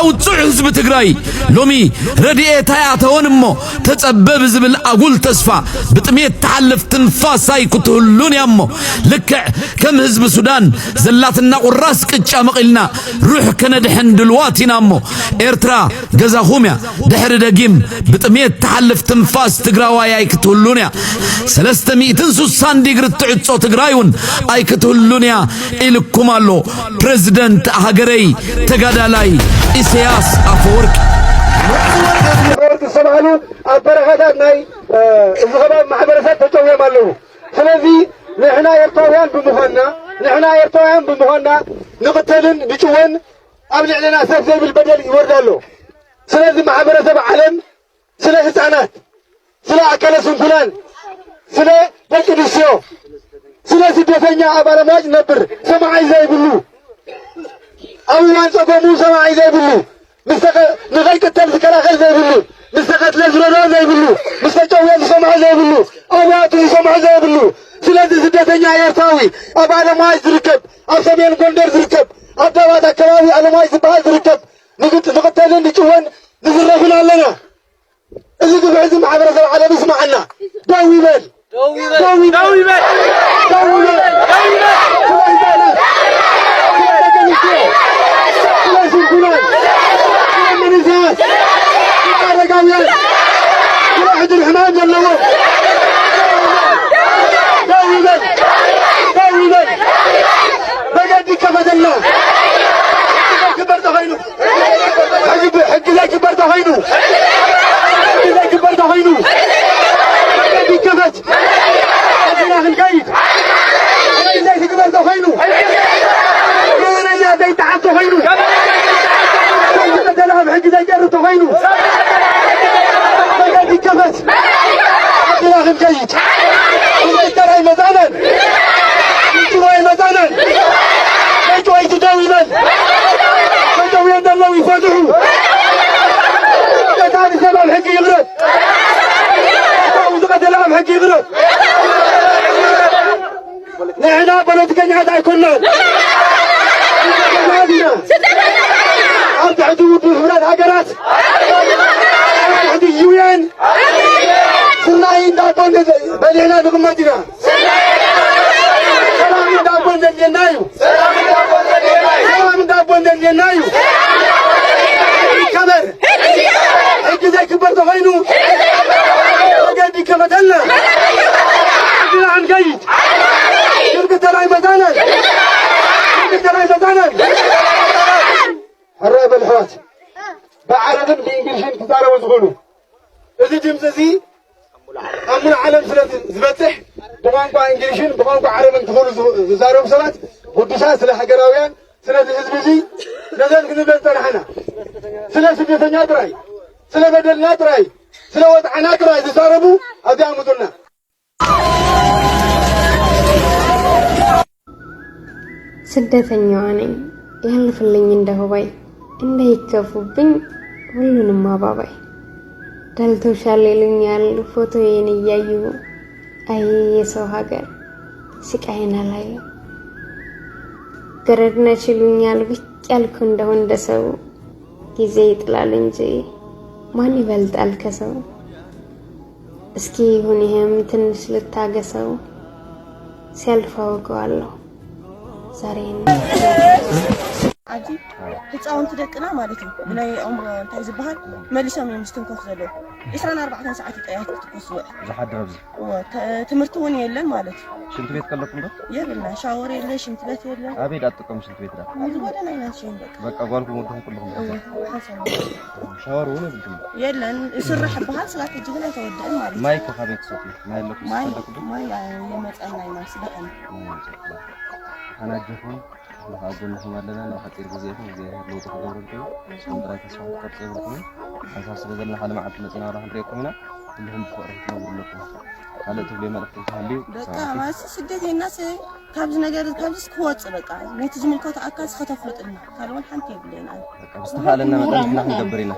ውጹዕ ህዝቢ ትግራይ ሎሚ ረድኤት ኣይኣተወን እሞ ተጸበ ብዝብል ኣጉል ተስፋ ብጥሜት ትሓልፍ ትንፋስ ኣይክትህሉን እያ እሞ ልክዕ ከም ህዝቢ ሱዳን ዘላትና ቁራስ ቅጫ መቒልና ሩሕ ከነድሕን ድልዋት ኢና እሞ ኤርትራ ገዛኹም እያ። ድሕሪ ደጊም ብጥሜት ትሓልፍ ትንፋስ ትግራዋይ ኣይክትህሉን እያ። ሰለስተ ሚእትን ሱሳን ዲግሪ እትዕጾ ትግራይ እውን ኣይክትህሉን እያ ኢልኩም ኣሎ ፕረዚደንት ሃገረይ ተጋዳላይ ኢሳያስ ኣፈወርቂ። ኣፈወርቂ ዝተባህሉ ኣብ በረኻታት ናይ እዚ ከባቢ ማሕበረሰብ ተጨውዮም ኣለዉ። ስለዚ ንሕና ኤርትራውያን ብምዃንና ንሕና ኤርትራውያን ብምዃንና ንቕተልን ንጭወን ኣብ ልዕልና ሰብ ዘይብል በደል ይወርድ ኣሎ። ስለዚ ማሕበረሰብ ዓለም ስለ ህፃናት፣ ስለ ኣካለ ስንኩላን፣ ስለ ደቂ ኣንስትዮ፣ ስለ ስደተኛ ኣብ ኣለማጭ ነብር ሰማዓይ ዘይብሉ፣ ኣብ እዋን ፀገሙ ሰማዓይ ዘይብሉ፣ ንኸይቅተል ዝከላኸል ዘይብሉ፣ ምስ ተቐትለ ዝረድኦ ዘይብሉ፣ ምስ ተጨውየ ዝሰምዖ ዘይብሉ፣ ኣብያቱ ዝሰምዖ ዘይብሉ። ስለዚ ስደተኛ ኤርትራዊ ኣብ ኣለማጭ ዝርከብ፣ ኣብ ሰሜን ጎንደር ዝርከብ፣ ኣብ ዳባት ኣከባቢ ኣለማጭ ዝበሃል ዝርከብ ንቕተልን ንጭወን ንዝረፍን ኣለና። እዚ ግፍዒ እዚ ማሕበረሰብ ዓለም ይስምዓና። ደው ይበል። ደው ይበል። ደው ይበል። ደው ይበል። ደው ይበል። ስለ ህፃናት፣ ስለ ደቂ ኣንስትዮ፣ ስለ ስንኩላን፣ ስለ መንእሰያት፣ ስለ ኣረጋውያን፣ ስለ ሕዱር ሕማም ዘለዎም ደው ይበል። ደው ይበል። መገዲ ይከፈተልና። ክበር ተኸይኑ ሕጊ ዘይክበር ተኾይኑ፣ ሕጊ ዘይክበር ተኾይኑ፣ ሕጊ ይከፈት። ሕጊና ክንከይድ። ሕጊ ዘይክበር ተኾይኑ፣ ሕጊና ዘይተሓት ተኾይኑ፣ ሕጊ ተተላም ሕጊ ዘይቀርብ ተኾይኑ፣ መገዲ ይከፈት። ሕጊና ክንከይድ። ሕጊ ተራይ መፃናን፣ ሕጊ መፃናን፣ መጭወይቲ ደው ይበል። መጠውዮም ዘለዉ ይፈትሑ። ቀታሊ ሰብ ኣብ ሕጊ ይቕረብ። ቀታሊ ዝቐተለ ኣብ ሕጊ ይቕረብ። ንሕና ፖለቲከኛታት ኣይኮናን። ስደተኛታት ኢና። ኣብ ትሕቲ ውድብ ሕብረት ሃገራት፣ ኣብ ትሕቲ ዩ ኤን ስርናይ እንዳቦ በሊዕና ንቕመጥ ኢና። ሰላም እንዳቦ እንደልየና እዩ። ሰላም እንዳቦ እንደልየና እዩ። ይከበር። ሕጊ ዘይክበር ተኾይኑ መገዲ ይከፈተልና። ሕግና ክንከይድ። ሽርክተና ይመታናል። ሽርክተና ይመታናል። ሕራይ በል ኣሕዋት፣ ብዓረብን ብእንግሊሽን ትዛረቡ ዝኾኑ፣ እዚ ድምፂ እዚ ኣብ ሙሉእ ዓለም ስለ ዝበፅሕ፣ ብቋንቋ እንግሊሽን ብቋንቋ ዓረብን ትኽእሉ ዝዛረቡ ሰባት፣ ግዱሳት ስለ ሃገራውያን፣ ስለዚ ህዝቢ እዚ ነዘን ክንብል ዝፀናሕና፣ ስለ ስደተኛ ጥራይ፣ ስለ በደልና ጥራይ፣ ስለ ወፅዓና ጥራይ ዝዛረቡ ኣብዚኣ ኣምፁልና። ስደተኛዋ ነኝ ያልፍልኝ እንደ ሁባይ እንዳይከፉብኝ ሁሉንም አባባይ ደልቶሻል ይሉኛል ፎቶዬን እያዩ አይ የሰው ሀገር ስቃይን አላዩ ገረድ ነሽ ይሉኛል ብቅ ያልኩ እንደው እንደ ሰው ጊዜ ይጥላል እንጂ ማን ይበልጣል ከሰው እስኪ ይሁን ይሄም ትንሽ ልታገሰው ሲያልፍ አውቀዋለሁ ዛሬን። ኣብዚ ህፃውንቲ ደቅና ማለት እዩ ብናይ ኦም እንታይ ዝበሃል መሊሶም እዮም ዝትንከፉ ዘለዉ። ዒስራን ኣርባዕተን ሰዓት እዩ ጠያት ክትኩስ ዝውዕል። ዝሓድር ኣብዚ ትምህርቲ እውን የለን ማለት እዩ። ሽንቲ ቤት ከለኩም ዶ? የብልና። ሻወር የለ፣ ሽንቲ ቤት የለ። ኣበይ ዳ ትጥቀሙ ሽንቲ ቤት ዳ? ኣብዚ ጎደና ኢና ንሽይን በቃ። በቃ ጓልኩም ወድኹም ኩልኹም ዶ? ሓንሳብ ሻወር እውን የብልኩም። የለን። ይስራሕ በሃል ስጋት ሕጂ ግን ኣይተወደአን ማለት እዩ። ማይ ከ ካበይ ትሰትዩ? ማይ ኣለኩም? ማይ ማይ የመፀና እዩ ማይ ስጋሕን። ሓናጀኹም ንኸዓ ጎንኹም ኣለና። ናብ ሓፂር ግዜ ኢኹም እግዚኣብሔር ለውጢ ክገብረልኩም እዩ። ጥራይ ተስፋ ክትቆርፁ የብልኩምን። ሓንሳብ ስለ ዘለና ሓደ መዓልቲ መፂና ዋላ ክንሪኤኩም ኢና። ኩልኹም ብፍቕሪ ክትነብሩ ኣለኩም። ካልእ ትብልዮ መልእኽቲ እንተሃልዩ? በቃ ማለት ስደት የናስ ካብዚ ነገር ካብዚ ክወፅእ በቃ ነቲ ዝምልከቶ ኣካል ከተፍልጥልና ካልእ ሓንቲ የብለይን። በቃ ብዝተኻእለና መጠን ንሕና ክንገብር ኢና።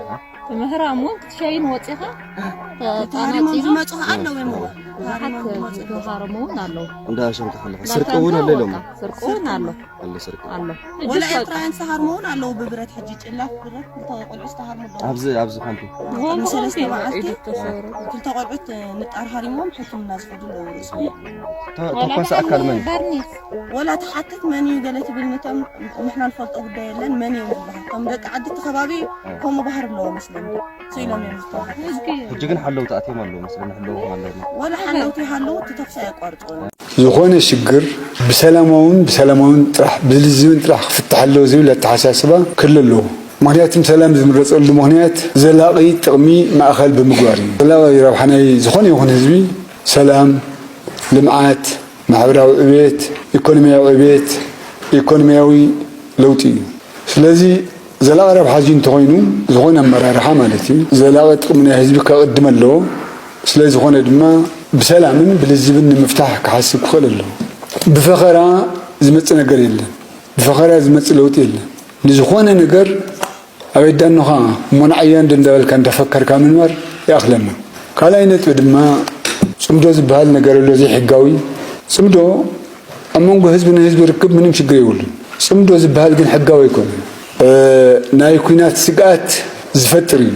ትምህራ እሞ ክትሸይን ወፂኻ ተሃሪሞም ዝመፁ ከዓ ኣለዉ እዮም። ብዙሓት ዝተሃረሙ እውን ኣለዉ። እንዳ ሸምካ ከለካ ስርቂ እውን ኣሎ ኢሎም። ስርቂ እውን ኣሎ ኣሎ ስርቂ። ኣሎ። ወላ እጅግ በቃ ኤርትራውያን ዝተሃርሙ እውን ኣለዉ። ብብረት ሕጂ ጭላት ብረት ክልተ ቆልዑ ዝተሃርሙ ኣለዉ። ኣብዚ ኣብዚ ካምፕ ብሆም ሰለስተ ብሆም መዓልቲ ኢዱ ተሰብሩ። ክልተ ቆልዑት ንጣር ሃሪሞም ሕክምና ዝኸዱ ኣለዉ። ርእሶም ተ- ተኳሲ ኣካል መን እዩ? በርኒስ ወላ ትሓትት መን እዩ ገለ ትብል፣ ነቶም ንሕና ንፈልጦ ጉዳይ የለን፣ መን እዮም ዝበሃል። ከም ደቂ ዓዲ እቲ ከባቢ ከምኡ ባህር ኣለዎ መስለኒ። ስኢሎም እዮም ዝተባሃሉ። ሕጂ ግን ሓለውቲ ኣትዮም ኣለዉ መስለኒ። ሕለውኩም ኣለዉ። ወላ ሓለውቲ ይሃለዉ እቲ ተኩሲ ኣየቋርፅዎ። ዝኾነ ሽግር ብሰላማውን ብሰላማውን ጥራሕ ብልዝብን ጥራሕ ክፍታሕ ኣለዎ ዝብል ኣተሓሳስባ ክህሉ ኣለዎ። ምክንያቱም ሰላም ዝምረፀሉ ምክንያት ዘላቒ ጥቕሚ ማእኸል ብምግባር እዩ። ዘላቒ ረብሓ ናይ ዝኾነ ይኹን ህዝቢ ሰላም፣ ልምዓት፣ ማሕበራዊ ዕብየት፣ ኢኮኖሚያዊ ዕብየት፣ ኢኮኖሚያዊ ለውጢ እዩ። ስለዚ ዘላቒ ረብሓ እዚ እንተኾይኑ ዝኾነ ኣመራርሓ ማለት እዩ ዘላቒ ጥቕሚ ናይ ህዝቢ ከቕድም ኣለዎ። ስለዝኾነ ድማ ብሰላምን ብልዝብን ንምፍታሕ ክሓስብ ክኽእል ኣለዎ። ብፈኸራ ዝመፅእ ነገር የለን። ብፈኸራ ዝመፅእ ለውጢ የለን። ንዝኾነ ነገር ኣበይ ዳኖኻ እሞ ንዓያ እንደ እንዳበልካ እንዳፈከርካ ምንባር ይኣኽለና። ካልኣይ ነጥቢ ድማ ፅምዶ ዝበሃል ነገር ኣሎ ዘይሕጋዊ ፅምዶ ኣብ መንጎ ህዝቢ ንህዝቢ ርክብ ምንም ሽግር የብሉን። ፅምዶ ዝበሃል ግን ሕጋዊ ኣይኮነን። ናይ ኩናት ስግኣት ዝፈጥር እዩ።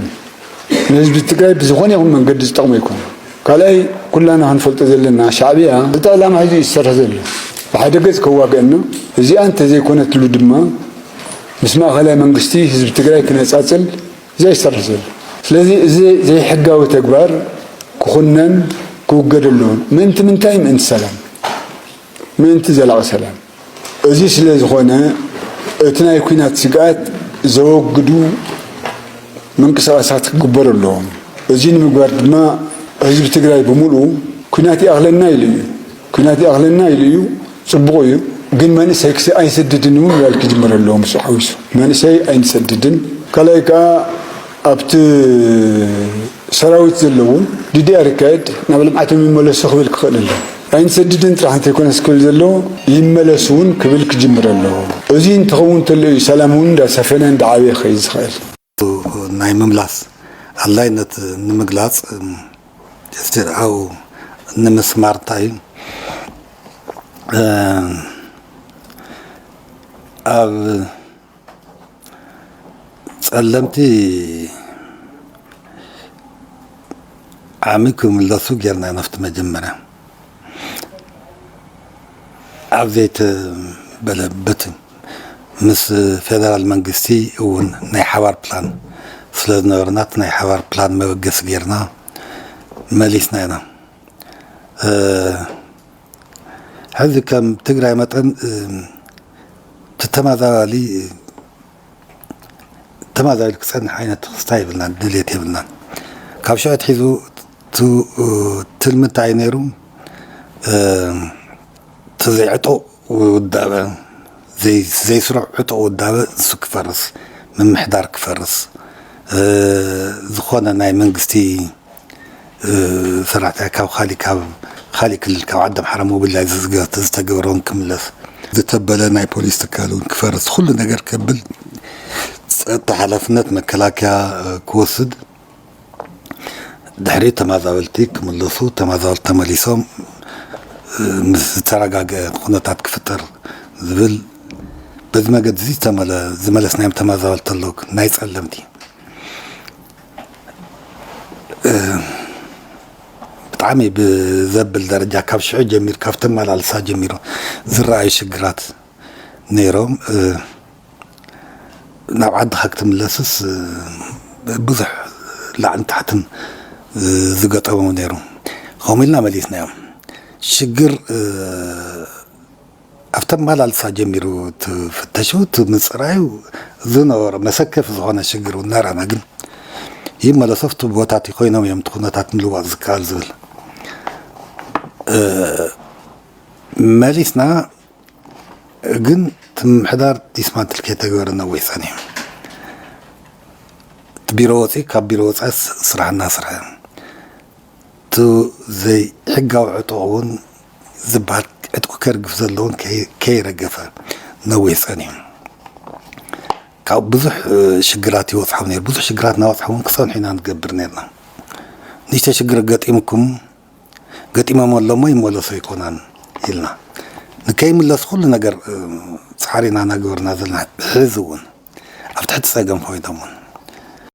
ንህዝቢ ትግራይ ብዝኾነ ይኹን መንገዲ ዝጠቕሞ ኣይኮነን። ካልኣይ ኩላና ክንፈልጦ ዘለና ሻዕብያ ክልተ ዕላማ ሒዙ እዩ ዝሰርሕ ዘሎ። ብሓደ ገፅ ከዋግአና እዚኣ እንተዘይኮነትሉ ድማ ምስ ማእኸላይ መንግስቲ ህዝቢ ትግራይ ክነፃፅል እዚኣ ይሰርሕ ዘሎ። ስለዚ እዚ ዘይሕጋዊ ተግባር ክኹነን ክውገድ ኣለዎን። ምእንቲ ምንታይ? ምእንቲ ሰላም፣ ምእንቲ ዘላቒ ሰላም። እዚ ስለ ዝኾነ እቲ ናይ ኲናት ስግኣት ዘወግዱ ምንቅስቓሳት ክግበሩ ኣለዎም። እዚ ንምግባር ድማ ህዝቢ ትግራይ ብምሉኡ ኲናት ይኣኽለና ኢሉ እዩ። ኲናት ይኣኽለና ኢሉ እዩ። ፅቡቕ እዩ። ግን መንእሰይ ክስ ኣይንሰድድን እውን ምባል ክጅምር ኣለዎ። ምስ ሓዊሱ መንእሰይ ኣይንሰድድን። ካልኣይ ከዓ ኣብቲ ሰራዊት ዘለውን ዲዲኣር ይካየድ ናብ ልምዓቶም ይመለሱ ክብል ክኽእል ኣሎ። ኣይንሰድድን ጥራሕ እንተይኮነስ ክብል ዘለዎ ይመለሱ እውን ክብል ክጅምር ኣለዎ። እዚ እንትኸውን እንተሎ እዩ ሰላም እውን እንዳሰፈነ እንዳዓበየ ክኸይድ ዝኽእል። ናይ ምምላስ ኣድላይነት ንምግላፅ ኣብኡ ንምስማር እንታይ እዩ ኣብ ፀለምቲ ዓሚ ክምለሱ ጌርና ኢና ኣብቲ መጀመርያ ኣብ ዘይተበለበት ምስ ፌደራል መንግስቲ እውን ናይ ሓባር ፕላን ስለ ዝነበረና እቲ ናይ ሓባር ፕላን መበገሲ ጌርና መሊስና ኢና። ሕዚ ከም ትግራይ መጠን እቲ ተማዛባሊ ተማዛቢሉ ክፀንሕ ዓይነት ክስታይ የብልናን፣ ድሌት የብልናን። ካብ ሽዑ ኣትሒዙ እቲ ትልሚ እንታይ እዩ ነይሩ? እቲ ዘይዕጡቕ ውዳበ፣ ዘይስሩዕ ዕጡቕ ውዳበ ንሱ ክፈርስ፣ ምምሕዳር ክፈርስ፣ ዝኾነ ናይ መንግስቲ ሰራሕተኛ ካብ ካሊእ ካብ ካሊእ ክልል ካብ ዓዲ ኣምሓራ ሞቢላይዝ ዝተገበረ እውን ክምለስ፣ ዝተበለ ናይ ፖሊስ ትካል እውን ክፈርስ፣ ኩሉ ነገር ከብል ጸጥታ ሓላፍነት መከላከያ ክወስድ፣ ድሕሪ ተማዛበልቲ ክምለሱ፣ ተማዛበልቲ ተመሊሶም ምስ ዝተረጋገአ ኩነታት ክፍጠር ዝብል በዚ መገዲ እዚ ዝተመለ ዝመለስናዮም ተማዛበልቲ ኣለዉ ናይ ጸለምቲ። ብጣዕሚ ብዘብል ደረጃ ካብ ሽዑ ጀሚሩ ካብ ተመላልሳ ጀሚሩ ዝረኣዩ ሽግራት ነይሮም። ናብ ዓድኻ ክትምለስስ ብዙሕ ላዕልን ታሕትን ዝገጠሞም ነይሩ። ከምኡ ኢልና መሊስናዮም። ሽግር ኣብቲ ኣመላልሳ ጀሚሩ እቲ ፍተሹ እቲ ምፅራዩ ዝነበሮ መሰከፊ ዝኾነ ሽግር እውን እናረኣና ግን ይመለሱ ኣብቲ ቦታቲ ኮይኖም እዮም እቲ ኩነታት ምልዋጥ ዝከኣል ዝብል መሊስና ግን እቲ ምምሕዳር ዲስማንትል ከይተገበረ ነዊሕ ፀኒሑ እቲ ቢሮ ወፂኡ ካብ ቢሮ ወፃኢ ስራሕ እናሰርሐ እቲ ዘይሕጋዊ ዕጡቕ እውን ዝበሃል ዕጥቁ ከርግፍ ዘለውን ከይረገፈ ነዊሕ ፀኒሑ ካብ ብዙሕ ሽግራት ይወፅሓው ነይሩ። ብዙሕ ሽግራት እናወፅሓ እውን ክፀንሑ ኢና ንገብር ነርና። ንእሽተ ሽግር ገጢምኩም ገጢሞም ኣለሞ ይመለሱ ኣይኮናን ኢልና ንከይምለስ ኩሉ ነገር እ፣ ፃዕሪና እናገበርና ዘለና ሕዚ እውን ኣብ ትሕቲ ፀገም ኮይኖም እውን